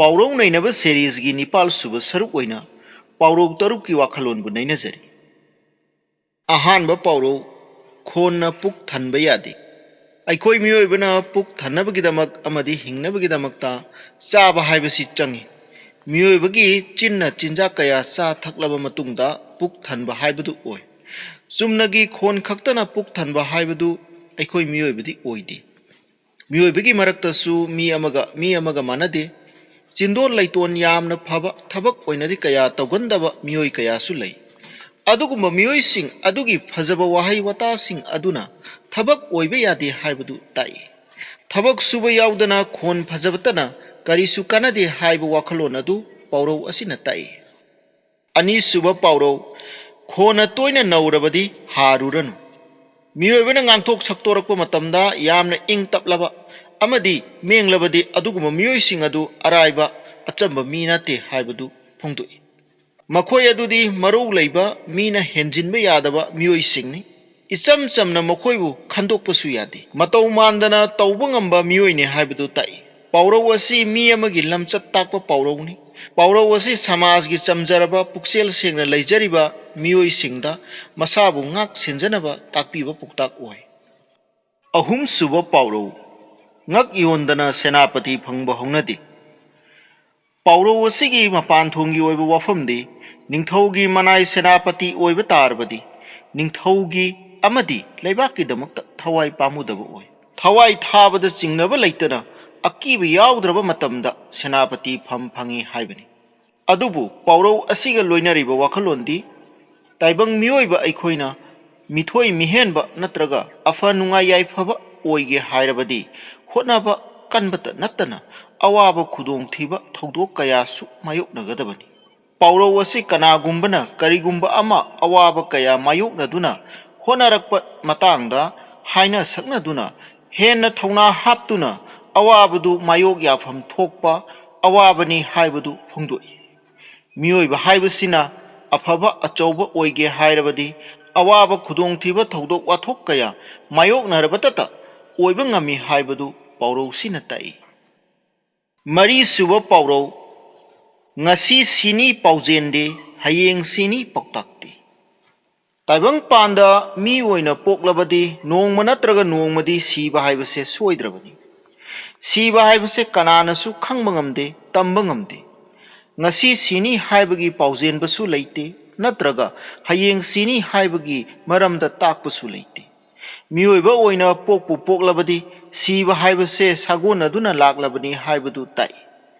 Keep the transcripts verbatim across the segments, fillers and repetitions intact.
ꯄꯥꯎꯔꯧ ꯅꯩꯅꯕ ꯁꯦꯔꯤꯁꯒꯤ ꯅꯤꯄꯥꯜ ꯁꯨꯕ ꯁꯔꯨꯛ ꯑꯣꯏꯅ ꯄꯥꯎꯔꯧ ꯇꯔꯨꯛꯀꯤ ꯋꯥꯈꯜꯂꯣꯟꯕꯨ ꯅꯩꯅꯖꯔꯤ꯫ ꯑꯍꯥꯟꯕ ꯄꯥꯎꯔꯧ, ꯈꯣꯟꯅ ꯄꯨꯛ ꯊꯟꯕ ꯌꯥꯗꯦ꯫ ꯑꯩꯈꯣꯏ ꯃꯤꯑꯣꯏꯕꯅ ꯄꯨꯛ ꯊꯟꯅꯕꯒꯤꯗꯃꯛ ꯑꯃꯗꯤ ꯍꯤꯡꯅꯕꯒꯤꯗꯃꯛꯇ ꯆꯥꯕ ꯍꯥꯏꯕꯁꯤ ꯆꯪꯏ꯫ ꯃꯤꯑꯣꯏꯕꯒꯤ ꯆꯤꯟꯅ ꯆꯤꯟꯖꯥꯛ ꯀꯌꯥ ꯆꯥ ꯊꯛꯂꯕ ꯃꯇꯨꯡꯗ ꯄꯨꯛ ꯊꯟꯕ ꯍꯥꯏꯕꯗꯨ ꯑꯣꯏ꯫ ꯆꯨꯝꯅꯒꯤ ꯈꯣꯟ ꯈꯛꯇꯅ ꯄꯨꯛ ꯊꯟꯕ ꯍꯥꯏꯕꯗꯨ ꯑꯩꯈꯣꯏ ꯃꯤꯑꯣꯏꯕꯗꯤ ꯑꯣꯏꯗꯦ꯫ ꯃꯤꯑꯣꯏꯕꯒꯤ ꯃꯔꯛꯇꯁꯨ ꯃꯤ ꯑꯃꯒ ꯃꯤ ꯑꯃꯒ ꯃꯥꯟꯅꯗꯦ꯫ ꯆꯤꯟꯗꯣꯟ ꯂꯩꯇꯣꯟ ꯌꯥꯝꯅ ꯐꯕ, ꯊꯕꯛ ꯑꯣꯏꯅꯗꯤ ꯀꯌꯥ ꯇꯧꯒꯟꯗꯕ ꯃꯤꯑꯣꯏ ꯀꯌꯥꯁꯨ ꯂꯩ꯫ ꯑꯗꯨꯒꯨꯝꯕ ꯃꯤꯑꯣꯏꯁꯤꯡ ꯑꯗꯨꯒꯤ ꯐꯖꯕ ꯋꯥꯍꯩ ꯋꯥꯇꯥꯁꯤꯡ ꯑꯗꯨꯅ ꯊꯕꯛ ꯑꯣꯏꯕ ꯌꯥꯗꯦ ꯍꯥꯏꯕꯗꯨ ꯇꯥꯛꯏ꯫ ꯊꯕꯛ ꯁꯨꯕ ꯌꯥꯎꯗꯅ ꯈꯣꯟ ꯐꯖꯕꯇꯅ ꯀꯔꯤꯁꯨ ꯀꯥꯟꯅꯗꯦ ꯍꯥꯏꯕ ꯋꯥꯈꯜꯂꯣꯟ ꯑꯗꯨ ꯄꯥꯎꯔꯧ ꯑꯁꯤꯅ ꯇꯥꯛꯏ꯫ ꯑꯅꯤꯁꯨꯕ ꯄꯥꯎꯔꯧ, ꯈꯣꯟꯅ ꯇꯣꯏꯅ ꯅꯧꯔꯕꯗꯤ ꯍꯥꯔꯨꯔꯅꯨ꯫ ꯃꯤꯑꯣꯏꯕꯅ ꯉꯥꯡꯊꯣꯛ ꯁꯛꯇꯣꯔꯛꯄ ꯃꯇꯝꯗ ꯌꯥꯝꯅ ꯏꯪ ꯇꯞꯂꯕ ꯑꯃꯗꯤ ꯃꯦꯡꯂꯕꯗꯤ ꯑꯗꯨꯒꯨꯝꯕ ꯃꯤꯑꯣꯏꯁꯤꯡ ꯑꯗꯨ ꯑꯔꯥꯏꯕ ꯑꯆꯝꯕ ꯃꯤ ꯅꯠꯇꯦ ꯍꯥꯏꯕꯗꯨ ꯐꯣꯡꯗꯣꯛꯏ꯫ ꯃꯈꯣꯏ ꯑꯗꯨꯗꯤ ꯃꯔꯧ ꯂꯩꯕ, ꯃꯤꯅ ꯍꯦꯟꯖꯤꯟꯕ ꯌꯥꯗꯕ ꯃꯤꯑꯣꯏꯁꯤꯡꯅꯤ꯫ ꯏꯆꯝ ꯆꯝꯅ ꯃꯈꯣꯏꯕꯨ ꯈꯟꯗꯣꯛꯄꯁꯨ ꯌꯥꯗꯦ꯫ ꯃꯇꯧ ꯃꯥꯟꯗꯅ ꯇꯧꯕ ꯉꯝꯕ ꯃꯤꯑꯣꯏꯅꯤ ꯍꯥꯏꯕꯗꯨ ꯇꯥꯛꯏ꯫ ꯄꯥꯎꯔꯧ ꯑꯁꯤ ꯃꯤ ꯑꯃꯒꯤ ꯂꯝꯆꯠ ꯇꯥꯛꯄ ꯄꯥꯎꯔꯧꯅꯤ꯫ ꯄꯥꯎꯔꯧ ꯑꯁꯤ ꯁꯃꯥꯖꯒꯤ ꯆꯝꯖꯔꯕ, ꯄꯨꯛꯆꯦꯜ ꯁꯦꯡꯅ ꯂꯩꯖꯔꯤꯕ ꯃꯤꯑꯣꯏꯁꯤꯡꯗ ꯃꯁꯥꯕꯨ ꯉꯥꯛ ꯁꯦꯟꯖꯅꯕ ꯇꯥꯛꯄꯤꯕ ꯄꯥꯎꯇꯥꯛ ꯑꯣꯏ꯫ ꯑꯍꯨꯝꯁꯨꯕ ꯄꯥꯎꯔꯧ, ꯉꯛ ꯌꯣꯟꯗꯅ ꯁꯦꯅꯥꯄꯇꯤ ꯐꯪꯕ ꯍꯧꯅꯗꯦ꯫ ꯄꯥꯎꯔꯧ ꯑꯁꯤꯒꯤ ꯃꯄꯥꯟ ꯊꯣꯡꯒꯤ ꯑꯣꯏꯕ ꯋꯥꯐꯝꯗꯤ, ꯅꯤꯡꯊꯧꯒꯤ ꯃꯅꯥꯏ ꯁꯦꯅꯥꯄꯇꯤ ꯑꯣꯏꯕ ꯇꯥꯔꯕꯗꯤ ꯅꯤꯡꯊꯧꯒꯤ ꯑꯃꯗꯤ ꯂꯩꯕꯥꯛꯀꯤꯗꯃꯛꯇ ꯊꯋꯥꯏ ꯄꯥꯝꯃꯨꯗꯕ ꯑꯣꯏ꯫ ꯊꯋꯥꯏ ꯊꯥꯕꯗ ꯆꯤꯡꯅꯕ ꯂꯩꯇꯅ ꯑꯀꯤꯕ ꯌꯥꯎꯗ꯭ꯔꯕ ꯃꯇꯝꯗ ꯁꯦꯅꯥꯄꯇꯤ ꯐꯝ ꯐꯪꯏ ꯍꯥꯏꯕꯅꯤ꯫ ꯑꯗꯨꯕꯨ ꯄꯥꯎꯔꯧ ꯑꯁꯤꯒ ꯂꯣꯏꯅꯔꯤꯕ ꯋꯥꯈꯜꯂꯣꯟꯗꯤ, ꯇꯥꯏꯕꯪ ꯃꯤꯑꯣꯏꯕ ꯑꯩꯈꯣꯏꯅ ꯃꯤꯊꯣꯏ ꯃꯤꯍꯦꯟꯕ ꯅꯠꯇ꯭ꯔꯒ ꯑꯐ ꯅꯨꯡꯉꯥꯏ ꯌꯥꯏꯐꯕ ꯑꯣꯏꯒꯦ ꯍꯥꯏꯔꯕꯗꯤ ꯍꯣꯠꯅꯕ ꯀꯟꯕꯇ ꯅꯠꯇꯅ ꯑꯋꯥꯕ ꯈꯨꯗꯣꯡꯊꯤꯕ ꯊꯧꯗꯣꯛ ꯀꯌꯥꯁꯨ ꯃꯥꯌꯣꯛꯅꯒꯗꯕꯅꯤ꯫ ꯄꯥꯎꯔꯧ ꯑꯁꯤ ꯀꯅꯥꯒꯨꯝꯕꯅ ꯀꯔꯤꯒꯨꯝꯕ ꯑꯃ ꯑꯋꯥꯕ ꯀꯌꯥ ꯃꯥꯌꯣꯛꯅꯗꯨꯅ ꯍꯣꯠꯅꯔꯛꯄ ꯃꯇꯥꯡꯗ ꯍꯥꯏꯅ ꯁꯛꯅꯗꯨꯅ ꯍꯦꯟꯅ ꯊꯧꯅꯥ ꯍꯥꯞꯇꯨꯅ ꯑꯋꯥꯕꯗꯨ ꯃꯥꯌꯣꯛ ꯌꯥꯐꯝ ꯊꯣꯛꯄ ꯑꯋꯥꯕꯅꯤ ꯍꯥꯏꯕꯗꯨ ꯐꯣꯡꯗꯣꯛꯏ꯫ ꯃꯤꯑꯣꯏꯕ ꯍꯥꯏꯕꯁꯤꯅ ꯑꯐꯕ ꯑꯆꯧꯕ ꯑꯣꯏꯒꯦ ꯍꯥꯏꯔꯕꯗꯤ ꯑꯋꯥꯕ ꯈꯨꯗꯣꯡꯊꯤꯕ ꯊꯧꯗꯣꯛ ꯋꯥꯊꯣꯛ ꯀꯌꯥ ꯃꯥꯌꯣꯛꯅꯔꯕꯇꯇ ꯑꯣꯏꯕ ꯉꯝꯃꯤ ꯍꯥꯏꯕꯗꯨ ꯄꯥꯎꯔꯧꯁꯤꯅ ꯇꯥꯛꯏ꯫ ꯃꯔꯤꯁꯨꯕ ꯄꯥꯎꯔꯧ, ꯉꯁꯤ ꯁꯤꯅꯤ ꯄꯥꯎꯖꯦꯟꯗꯦ, ꯍꯌꯦꯡ ꯁꯤꯅꯤ ꯄꯥꯎꯇꯥꯛꯇꯦ꯫ ꯇꯥꯏꯕꯪꯄꯥꯟꯗ ꯃꯤ ꯑꯣꯏꯅ ꯄꯣꯛꯂꯕꯗꯤ ꯅꯣꯡꯃ ꯅꯠꯇ꯭ꯔꯒ ꯅꯣꯡꯃꯗꯤ ꯁꯤꯕ ꯍꯥꯏꯕꯁꯦ ꯁꯣꯏꯗ꯭ꯔꯕꯅꯤ꯫ ꯁꯤꯕ ꯍꯥꯏꯕꯁꯦ ꯀꯅꯥꯅꯁꯨ ꯈꯪꯕ ꯉꯝꯗꯦ, ꯇꯝꯕ ꯉꯝꯗꯦ꯫ ꯉꯁꯤ ꯁꯤꯅꯤ ꯍꯥꯏꯕꯒꯤ ꯄꯥꯎꯖꯦꯟꯕꯁꯨ ꯂꯩꯇꯦ, ꯅꯠꯇ꯭ꯔꯒ ꯍꯌꯦꯡ ꯁꯤꯅꯤ ꯍꯥꯏꯕꯒꯤ ꯃꯔꯝꯗ ꯇꯥꯛꯄꯁꯨ ꯂꯩꯇꯦ꯫ ꯃꯤꯑꯣꯏꯕ ꯑꯣꯏꯅ ꯄꯣꯛꯄꯨ ꯄꯣꯛꯂꯕꯗꯤ ꯁꯤꯕ ꯍꯥꯏꯕꯁꯦ ꯁꯥꯒꯣꯟꯅꯗꯨꯅ ꯂꯥꯛꯂꯕꯅꯤ ꯍꯥꯏꯕꯗꯨ ꯇꯥꯛꯏ꯫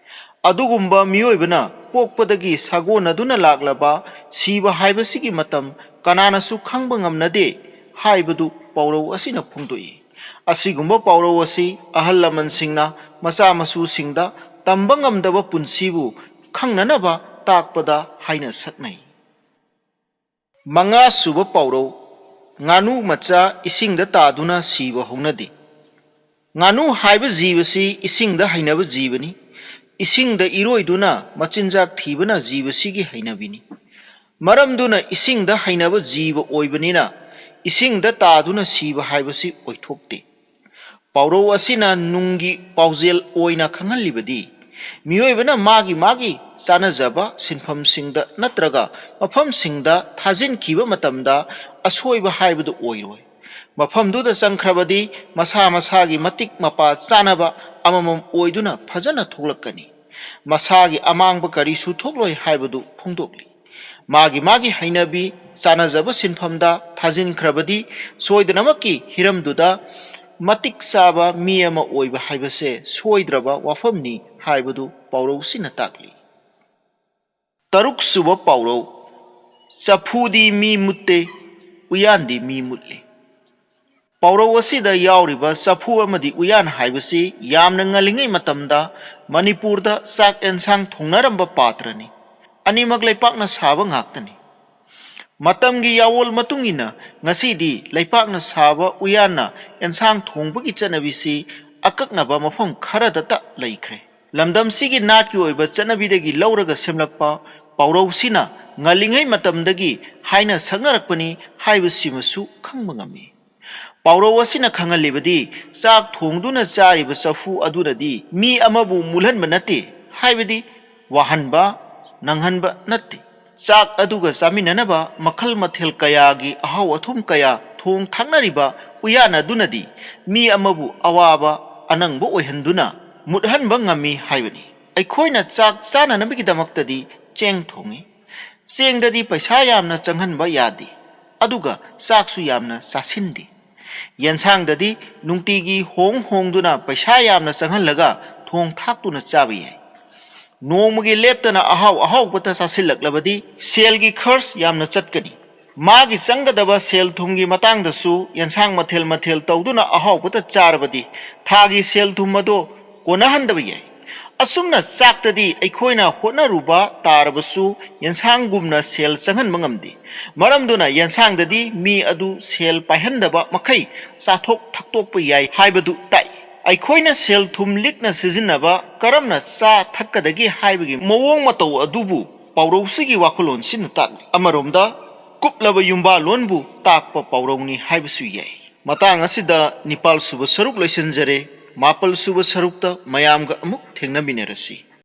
ꯑꯗꯨꯒꯨꯝꯕ ꯃꯤꯑꯣꯏꯕꯅ ꯄꯣꯛꯄꯗꯒꯤ ꯁꯥꯒꯣꯟꯅꯗꯨꯅ ꯂꯥꯛꯂꯕ ꯁꯤꯕ ꯍꯥꯏꯕꯁꯤꯒꯤ ꯃꯇꯝ ꯀꯅꯥꯅꯁꯨ ꯈꯪꯕ ꯉꯝꯅꯗꯦ ꯍꯥꯏꯕꯗꯨ ꯄꯥꯎꯔꯧ ꯑꯁꯤꯅ ꯐꯣꯡꯗꯣꯛꯏ꯫ ꯑꯁꯤꯒꯨꯝꯕ ꯄꯥꯎꯔꯧ ꯑꯁꯤ ꯑꯍꯜ ꯂꯃꯟꯁꯤꯡꯅ ꯃꯆꯥ ꯃꯁꯨꯁꯤꯡꯗ ꯇꯝꯕ ꯉꯝꯗꯕ ꯄꯨꯟꯁꯤꯕꯨ ꯈꯪꯅꯅꯕ ꯇꯥꯛꯄꯗ ꯍꯥꯏꯅ ꯁꯛꯅꯩ꯫ ꯃꯉꯥꯁꯨꯕ ꯄꯥꯎꯔꯧ, ꯉꯥꯅꯨ ꯃꯆꯥ ꯏꯁꯤꯡꯗ ꯇꯥꯗꯨꯅ ꯁꯤꯕ ꯍꯧꯅꯗꯦ꯫ ꯉꯥꯅꯨ ꯍꯥꯏꯕ ꯖꯤꯕꯁꯤ ꯏꯁꯤꯡꯗ ꯍꯩꯅꯕ ꯖꯤꯕꯅꯤ꯫ ꯏꯁꯤꯡꯗ ꯏꯔꯣꯏꯗꯨꯅ ꯃꯆꯤꯟꯖꯥꯛ ꯊꯤꯕꯅ ꯖꯤꯕꯁꯤꯒꯤ ꯍꯩꯅꯕꯤꯅꯤ꯫ ꯃꯔꯝꯗꯨꯅ ꯏꯁꯤꯡꯗ ꯍꯩꯅꯕ ꯖꯤꯕ ꯑꯣꯏꯕꯅꯤꯅ ꯏꯁꯤꯡꯗ ꯇꯥꯗꯨꯅ ꯁꯤꯕ ꯍꯥꯏꯕꯁꯤ ꯑꯣꯏꯊꯣꯛꯇꯦ꯫ ꯄꯥꯎꯔꯧ ꯑꯁꯤꯅ ꯅꯨꯡꯒꯤ ꯄꯥꯎꯖꯦꯜ ꯑꯣꯏꯅ ꯈꯪꯍꯜꯂꯤꯕꯗꯤ, ꯃꯤꯑꯣꯏꯕꯅ ꯃꯥꯒꯤ ꯃꯥꯒꯤ ꯆꯥꯅꯖꯕ ꯁꯤꯟꯐꯝꯁꯤꯡꯗ ꯅꯠꯇ꯭ꯔꯒ ꯃꯐꯝꯁꯤꯡꯗ ꯊꯥꯖꯤꯟꯈꯤꯕ ꯃꯇꯝꯗ ꯑꯁꯣꯏꯕ ꯍꯥꯏꯕꯗꯨ ꯑꯣꯏꯔꯣꯏ꯫ ꯃꯐꯝꯗꯨꯗ ꯆꯪꯈ꯭ꯔꯕꯗꯤ ꯃꯁꯥ ꯃꯁꯥꯒꯤ ꯃꯇꯤꯛ ꯃꯄꯥ ꯆꯥꯅꯕ ꯑꯃꯃꯝ ꯑꯣꯏꯗꯨꯅ ꯐꯖꯅ ꯊꯣꯛꯂꯛꯀꯅꯤ꯫ ꯃꯁꯥꯒꯤ ꯑꯃꯥꯡꯕ ꯀꯔꯤꯁꯨ ꯊꯣꯛꯂꯣꯏ ꯍꯥꯏꯕꯗꯨ ꯐꯣꯡꯗꯣꯛꯂꯤ꯫ ꯃꯥꯒꯤ ꯃꯥꯒꯤ ꯍꯩꯅꯕꯤ, ꯆꯥꯅꯖꯕ ꯁꯤꯟꯐꯝꯗ ꯊꯥꯖꯤꯟꯈ꯭ꯔꯕꯗꯤ ꯁꯣꯏꯗꯅꯃꯛꯀꯤ ꯍꯤꯔꯝꯗꯨꯗ ꯃꯇꯤꯛ ꯆꯥꯕ ꯃꯤ ꯑꯃ ꯑꯣꯏꯕ ꯍꯥꯏꯕꯁꯦ ꯁꯣꯏꯗ꯭ꯔꯕ ꯋꯥꯐꯝꯅꯤ ꯍꯥꯏꯕꯗꯨ ꯄꯥꯎꯔꯧꯁꯤꯅ ꯇꯥꯛꯂꯤ꯫ ꯇꯔꯨꯛꯁꯨꯕ ꯄꯥꯎꯔꯧ, ꯆꯐꯨꯗꯤ ꯃꯤ ꯃꯨꯠꯇꯦ, ꯎꯌꯥꯟꯗꯤ ꯃꯤ ꯃꯨꯠꯂꯤ꯫ ꯄꯥꯎꯔꯧ ꯑꯁꯤꯗ ꯌꯥꯎꯔꯤꯕ ꯆꯐꯨ ꯑꯃꯗꯤ ꯎꯌꯥꯟ ꯍꯥꯏꯕꯁꯤ ꯌꯥꯝꯅ ꯉꯜꯂꯤꯉꯩ ꯃꯇꯝꯗ ꯃꯅꯤꯄꯨꯔꯗ ꯆꯥꯛ ꯑꯦꯟꯁꯥꯡ ꯊꯣꯡꯅꯔꯝꯕ ꯄꯥꯇ꯭ꯔꯅꯤ꯫ ꯑꯅꯤꯃꯛ ꯂꯩꯄꯥꯛꯅ ꯁꯥꯕ ꯉꯥꯛꯇꯅꯤ꯫ ꯃꯇꯝꯒꯤ ꯌꯥꯋꯣꯜ ꯃꯇꯨꯡ ꯏꯟꯅ ꯉꯁꯤꯗꯤ ꯂꯩꯄꯥꯛꯅ ꯁꯥꯕ ꯎꯌꯥꯟꯅ ꯑꯦꯟꯁꯥꯡ ꯊꯣꯡꯕꯒꯤ ꯆꯠꯅꯕꯤꯁꯤ ꯑꯀꯛꯅꯕ ꯃꯐꯝ ꯈꯔꯗꯇ ꯂꯩꯈ꯭ꯔꯦ꯫ ꯂꯝꯗꯝꯁꯤꯒꯤ ꯅꯥꯠꯀꯤ ꯑꯣꯏꯕ ꯆꯠꯅꯕꯤꯗꯒꯤ ꯂꯧꯔꯒ ꯁꯦꯝꯂꯛꯄ ꯄꯥꯎꯔꯧꯁꯤꯅ ꯉꯜꯂꯤꯉꯩ ꯃꯇꯝꯗꯒꯤ ꯍꯥꯏꯅ ꯁꯛꯅꯔꯛꯄꯅꯤ ꯍꯥꯏꯕꯁꯤꯃꯁꯨ ꯈꯪꯕ ꯉꯝꯃꯤ꯫ ꯄꯥꯎꯔꯧ ꯑꯁꯤꯅ ꯈꯪꯍꯜꯂꯤꯕꯗꯤ ꯆꯥꯛ ꯊꯣꯡꯗꯨꯅ ꯆꯥꯔꯤꯕ ꯆꯐꯨ ꯑꯗꯨꯅꯗꯤ ꯃꯤ ꯑꯃꯕꯨ ꯃꯨꯜꯍꯟꯕ ꯅꯠꯇꯦ, ꯍꯥꯏꯕꯗꯤ ꯋꯥꯍꯟꯕ, ꯅꯪꯍꯟꯕ ꯅꯠꯇꯦ꯫ ꯆꯥꯛ ꯑꯗꯨꯒ ꯆꯥꯃꯤꯟꯅꯅꯕ ꯃꯈꯜ ꯃꯊꯦꯜ ꯀꯌꯥꯒꯤ ꯑꯍꯥꯎ ꯑꯊꯨꯝ ꯀꯌꯥ ꯊꯣꯡ ꯊꯥꯛꯅꯔꯤꯕ ꯎꯌꯥꯟ ꯑꯗꯨꯅꯗꯤ ꯃꯤ ꯑꯃꯕꯨ ꯑꯋꯥꯕ ꯑꯅꯪꯕ ꯑꯣꯏꯍꯟꯗꯨꯅ ꯃꯨꯠꯍꯟꯕ ꯉꯝꯃꯤ ꯍꯥꯏꯕꯅꯤ꯫ ꯑꯩꯈꯣꯏꯅ ꯆꯥꯛ ꯆꯥꯅꯅꯕꯒꯤꯗꯃꯛꯇꯗꯤ ꯆꯦꯡ ꯊꯣꯡꯏ꯫ ꯆꯦꯡꯗꯗꯤ ꯄꯩꯁꯥ ꯌꯥꯝꯅ ꯆꯪꯍꯟꯕ ꯌꯥꯗꯦ, ꯑꯗꯨꯒ ꯆꯥꯛꯁꯨ ꯌꯥꯝꯅ ꯆꯥꯁꯤꯟꯗꯦ꯫ ꯌꯦꯟꯁꯥꯡꯗꯗꯤ ꯅꯨꯡꯇꯤꯒꯤ ꯍꯣꯡ ꯍꯣꯡꯗꯨꯅ ꯄꯩꯁꯥ ꯌꯥꯝꯅ ꯆꯪꯍꯜꯂꯒ ꯊꯣꯡ ꯊꯥꯛꯇꯨꯅ ꯆꯥꯕ ꯌꯥꯏ꯫ ꯅꯣꯡꯃꯒꯤ ꯂꯦꯞꯇꯅ ꯑꯍꯥꯎ ꯑꯍꯥꯎꯕꯇ ꯆꯥꯁꯤꯜꯂꯛꯂꯕꯗꯤ ꯁꯦꯜꯒꯤ ꯈꯔꯆ ꯌꯥꯝꯅ ꯆꯠꯀꯅꯤ꯫ ꯃꯥꯒꯤ ꯆꯪꯒꯗꯕ ꯁꯦꯜ ꯊꯨꯝꯒꯤ ꯃꯇꯥꯡꯗꯁꯨ ꯌꯦꯟꯁꯥꯡ ꯃꯊꯦꯜ ꯃꯊꯦꯜ ꯇꯧꯗꯨꯅ ꯑꯍꯥꯎꯕꯇ ꯆꯥꯔꯕꯗꯤ ꯊꯥꯒꯤ ꯁꯦꯜ ꯊꯨꯝ ꯑꯗꯣ ꯀꯣꯟꯅꯍꯟꯗꯕ ꯌꯥꯏ꯫ ꯑꯁꯨꯝꯅ ꯆꯥꯛꯇꯗꯤ ꯑꯩꯈꯣꯏꯅ ꯍꯣꯠꯅꯔꯨꯕ ꯇꯥꯔꯕꯁꯨ ꯌꯦꯟꯁꯥꯡꯒꯨꯝꯅ ꯁꯦꯜ ꯆꯪꯍꯟꯕ ꯉꯝꯗꯦ꯫ ꯃꯔꯝꯗꯨꯅ ꯌꯦꯟꯁꯥꯡꯗꯗꯤ ꯃꯤ ꯑꯗꯨ ꯁꯦꯜ ꯄꯥꯏꯍꯟꯗꯕ ꯃꯈꯩ ꯆꯥꯊꯣꯛ ꯊꯛꯇꯣꯛꯄ ꯌꯥꯏ ꯍꯥꯏꯕꯗꯨ ꯇꯥꯛꯏ꯫ ꯑꯩꯈꯣꯏꯅ ꯁꯦꯜ ꯊꯨꯝ ꯂꯤꯛꯅ ꯁꯤꯖꯤꯟꯅꯕ, ꯀꯔꯝꯅ ꯆꯥ ꯊꯛꯀꯗꯒꯦ ꯍꯥꯏꯕꯒꯤ ꯃꯑꯣꯡ ꯃꯇꯧ ꯑꯗꯨꯕꯨ ꯄꯥꯎꯔꯧꯁꯤꯒꯤ ꯋꯥꯈꯜꯂꯣꯟꯁꯤꯅ ꯇꯥꯛꯂꯤ꯫ ꯑꯃꯔꯣꯝꯗ, ꯀꯨꯞꯂꯕ ꯌꯨꯝꯕꯥꯜꯂꯣꯟꯕꯨ ꯇꯥꯛꯄ ꯄꯥꯎꯔꯧꯅꯤ ꯍꯥꯏꯕꯁꯨ ꯌꯥꯏ꯫ ꯃꯇꯥꯡ ꯑꯁꯤꯗ ꯅꯤꯄꯥꯜ ꯁꯨꯕ ꯁꯔꯨꯛ ꯂꯣꯏꯁꯤꯟꯖꯔꯦ꯫ ꯃꯥꯄꯜ ꯁꯨꯕ ꯁꯔꯨꯛꯇ ꯃꯌꯥꯝꯒ ꯑꯃꯨꯛ ꯊꯦꯡꯅꯃꯤꯟꯅꯔꯁꯤ꯫